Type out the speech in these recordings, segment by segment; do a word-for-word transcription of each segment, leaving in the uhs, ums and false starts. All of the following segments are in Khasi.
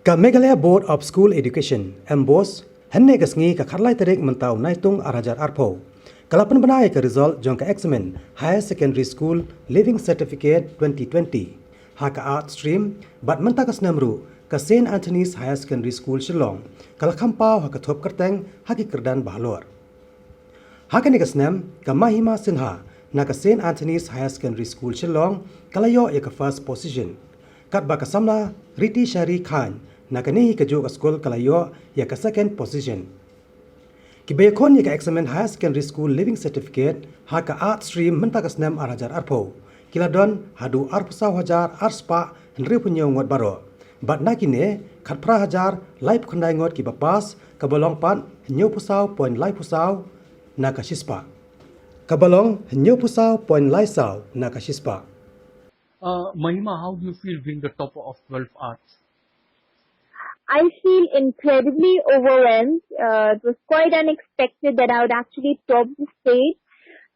Ka Meghalaya Board of School Education, MBOSE, hynne ka sngi ka khatlai tarik mynta u Naitung ar hajar arphew, ka la pynbna ïa ka result jong ka eksamin Higher Secondary School Leaving Certificate twenty twenty ha ka Arts Stream, bad mynta ka snem ruh ka Saint Anthony's Higher Secondary School Shillong ka la kham paw ha ka thop kyrteng ha ki kyrdan ba halor. Ha kane ka snem, ka Mahima Sinha na ka Saint Anthony's Higher Secondary School Shillong ka la ïoh ïa ka first position, katba ka samla Riti Shari Khan na kane hi ka juh ka skul ka la ïoh ïa ka second position. Kiba ïakhun ïa ka eksamin Higher Secondary School Leaving Certificate ha ka Arts Stream mynta ka snem ar hajar arphew ki la don haduh arphew saw hajar ar spah hynriewphew hynñiew ngut baroh, bad na kine khatphra hajar laiphew khyndai ngut kiba pass, kaba long pat hynñiewphew saw point laiphew saw na ka shispah. Kaba long hynñiewphew saw point lai saw na ka shispah. Uh, Mahima, how do you feel being the topper of twelve Arts? I feel incredibly overwhelmed. Uh, it was quite unexpected that I would actually top the stage.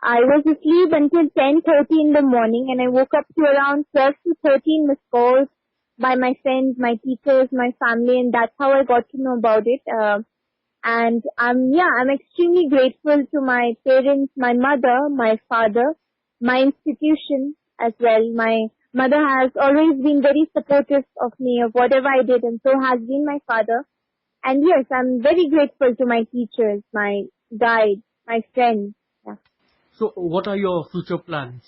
I was asleep until ten thirty in the morning, and I woke up to around twelve to thirteen missed calls by my friends, my teachers, my family, and that's how I got to know about it. Uh, and um, yeah, I'm extremely grateful to my parents, my mother, my father, my institution as well. My mother has always been very supportive of me, of whatever I did, and so has been my father. And yes, I'm very grateful to my teachers, my guide, my friends. Yeah. So, what are your future plans?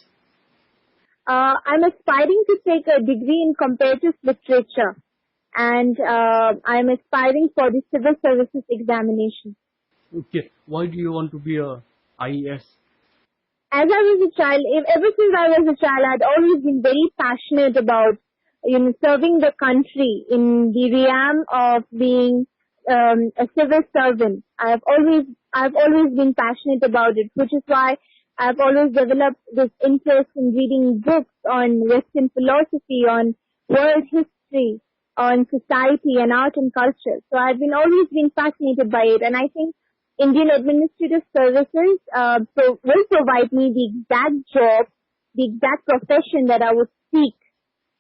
Uh, I'm aspiring to take a degree in comparative literature, and uh, I'm aspiring for the civil services examination. Okay, why do you want to be a I A S? As I was a child, ev- ever since I was a child, I'd always been very passionate about, you know, serving the country in the realm of being um, a civil servant. I've always, I've always been passionate about it, which is why I've always developed this interest in reading books on Western philosophy, on world history, on society and art and culture. So I've been always been fascinated by it, and I think Indian Administrative Services uh, pro- will provide me the exact job, the exact profession that I would seek,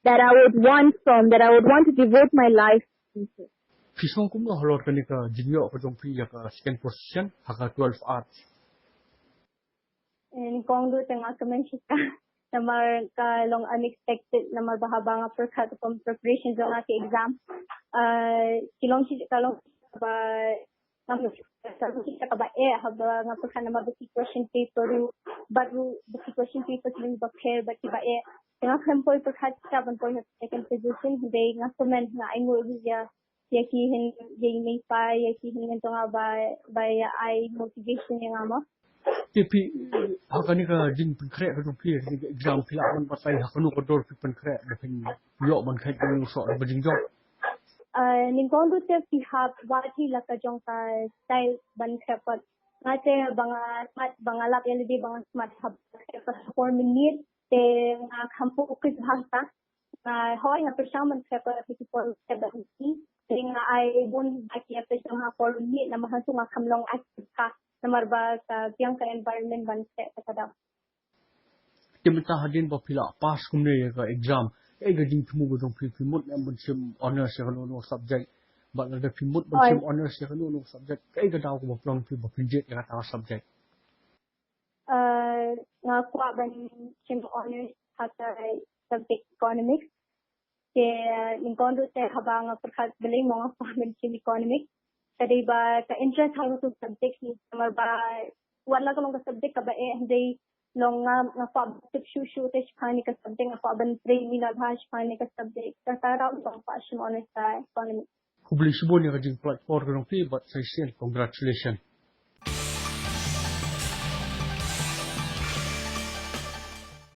that I would want from, that I would want to devote my life into. Phi sngewthuh kumno halor kane ka jingïoh ka jong phi ïa ka second position ha ka twelve Arts? Nyngkong duh te nga kmen shika namar ka long unexpected namar ba haba nga pyrkhat kum preparation jong nga ki exam. Ki long shi ka long ba nga ka long shi kaba eh haba nga pyrkhat namar ba ki question paper ruh bad ruh ba ki question paper ruh ba pher bad kiba eh. Te nga khlem poi pyrkhat shika ban poi ha second position hynrei nga kmen nga ainguh ruh ïa ïa ki hin ïa i mei pa ïa ki hin ngan tong ba ba ïa ai motivation ïa nga mo. Te phi ha kane ka jingpynkhreh ka jong phi ka exam phi lah ban batai ha kano ka dor phi pynkhreh ba phin ïoh ban khreh ka jong soh ka jingjop. Nyngkong duh te phi hap wad hi la ka jong ka style ban khreh pat nga te ba nga smat ba nga lap ïa lade ba nga smat hap khreh pat four minute te nga kham focus bha ka Nga hoi nga pyrshang ban khreh ka fifty four step ba ni. Te nga ai bun ba ki ap pyrshang ha four minute namar hangtu nga kham long active ka namar ba ka biang ka environment ban khreh ka dam. Te mynta hadien ba phi la pass kumne ïa ka exam, kaei ka jingthmu ka jong phi, phi mut em ban shim honours ïa kano kano subject? Bad lada phi mut ban shim honours ïa kano kano subject, kaei ka daw kaba pynlong phi ba phin jied ïa kata ka subject? Nga kwah ban shim honours ha ka subject economics. Te nyngkong duh te haba nga pyrkhat balei mo nga kwah ban shim economics. Ka dei ba ka interest ha ka subject hi namar ba wat la ka long ka subject kaba eh hynrei long nga nga kwah ban tip shuh shuh te shaphang ne ka subject nga kwah ban trei mynta bha shaphang ne ka subject. Kata ka daw nga kwah shim honours ha economics. Khublei shibun ïa ka jingpynlait por ka jong phi bad sa shisien congratulations.